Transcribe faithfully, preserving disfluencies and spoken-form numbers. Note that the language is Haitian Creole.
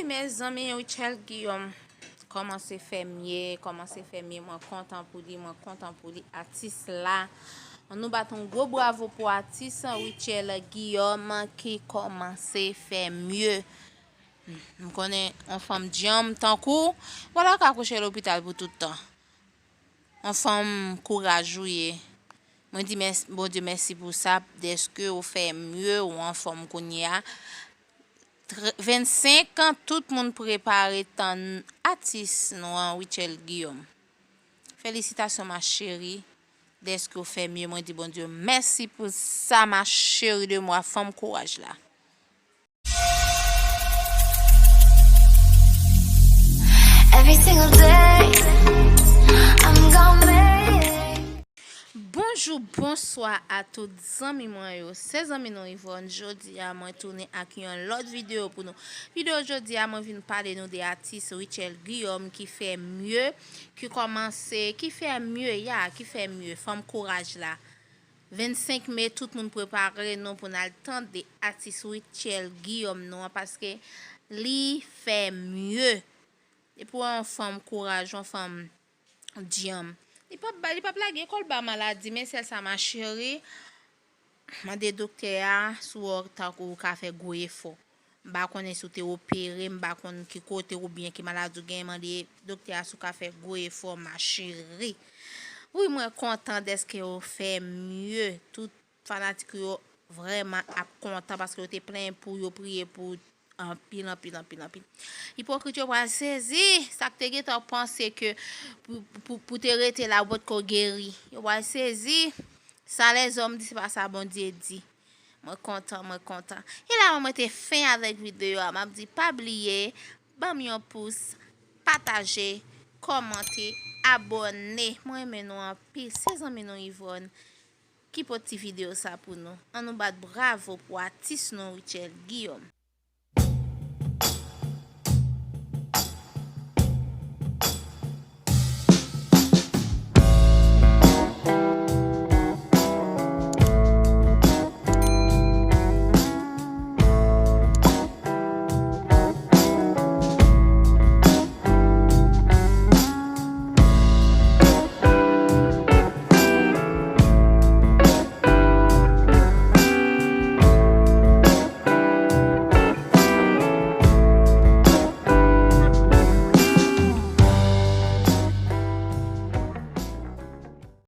Mezanmi, Richel Guillaume kòmanse fè mye, kòmanse fè mye. Mwen kontan pou li, mwen kontan pou li, atis la. Ann nou bat yon gwo bravo pou atis Richel Guillaume ki kòmanse fè mye. M konnen yon fanm djanm tankou w, w pa ta ka kouche lopital pou tout tan. Yon fanm kouraj ou ye. Mwen di mès- Bondye mèsi pou sa, dèske ou fè mye, ou anfòm kounye a. Tre- vennsenk an, tout moun prepare tann atis nou an, Richel Guillaume. Felisitasyon, ma chérie, dèske ou fè mye. Mwen di Bondye mèsi pou sa, ma chérie de moi, fanm kouraj la. Every single day, I'm gonna make it. Bonjou, bonswa a tout zanmi mwen yo. Se zanmi nou Yvonne. Jodi a, mwen tounen ak yon lòt videyo pou nou. Videyo jodi a, mwen vin pale nou de atis Richel Guillaume ki fè mye, ki kòmanse, ki fè mye ya, ki fè mye. Fanm kouraj la. Vennsenk me, tout moun prepare nou pou n al tande atis Richel Guillaume nou an, paske li fè mye. Depi w wè yon fanm kouraj, yon fanm djanm, li p ap ba- li p ap lage kò l ba maladi. Men sèl sa, ma chérie, mande doktè a si w wè w tankou ou ka fè gwo efò. M pa konnen si w te opere, m pa konn ki kote oubyen ki maladi w genyen, mande doktè a si w ka fè gwo efò, ma chérie. Wi, mwen kontan dèske w fè mye. Tout fanatik yo vrèman ap kontan paske yo te plenyen pou w, yo priye pou w anpil, anpil, anpil, anpil. Ipokrit yo pral sezi, sa k te gentan panse ke pou, pou, pou te rete la ou potko geri. Yo pral sezi. Sa lèzòm di, se pa sa Bondye di. Mwen kontan, mwen kontan. E la mwen te fen avèk videyo a. M ap di pa bliye, ban m yon pous, pataje, kòmante, abòne. Mwen renmen nou anpil. Se zanmi nou Yvonne ki pote ti videyo sa pou nou. Ann nou bat bravo pou atis nou Richel Guillaume.